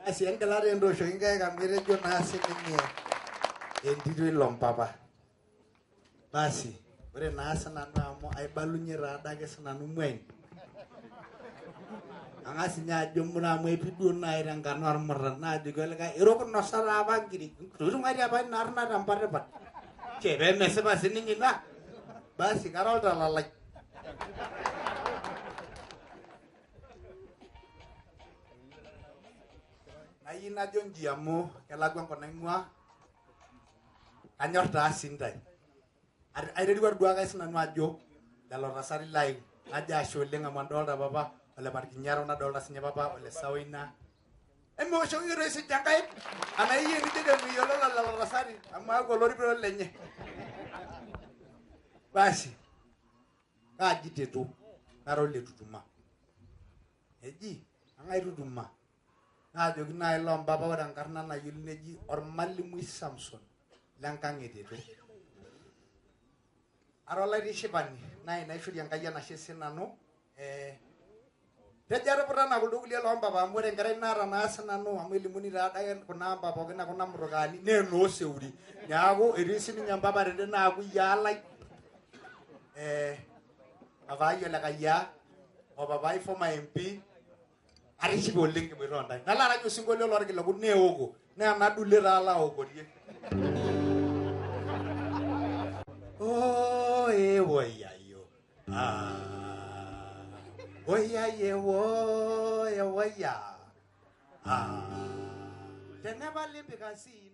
Asi engilata entooshoki nkaik amu etejo naa sininye entito ilo mpapa. Basi ore naa sinanu amu aibalunye taa adake sinanu mwain. Ang'as ninye ajo mura amu epiduo nai tenkano ormuran naajoki olikae iro kinosa taa apa nkiri. Tutung'aitie apa ina arna tempatipat. Che pemesipa sininye ina. Basi kara oltalalai. Nayieu najo nji amu kelakwa enkop naing'ua, kanyor taa sii intae. Aiterua duake sinanu ajo lelo tasati lai najo ashe oleng amu adolta papa ole Parkinyaro nadolta sinye papa ole Saoina. Emeoshoki toi sinche nkaik anaa iyie nijojo miyiololo lelo tasati amu aaku oloripito lenye. Basi kaaji Teto nara ole Tutuma. Eji ang'ae Tutuma? Naajoki naaji loompapa ore enkarna nayiolo neji Ormalimui Samson lenkang' e Teto. Ara olaitishipani naa ina aishori Enkai enashe sinanu. Tejo atuputana kuldo kulie loompapa amu ore enkerai naata naa sinanu amu elimuni taa adake kuna amba pookin e kuna mutukaani naa enoo seuri. Neaku etii sininye mpapa tende naaku iyia lai. Papai ole Kayiaa o papai former MP atishipe oleng kiboita ontae. Nalo arany osinkolio lorkileku neoko naa enadule taa alo aokorie. Oh, ewoyayo. Ah, oyaye wo, ewoya. Ah, tenepali mpikasi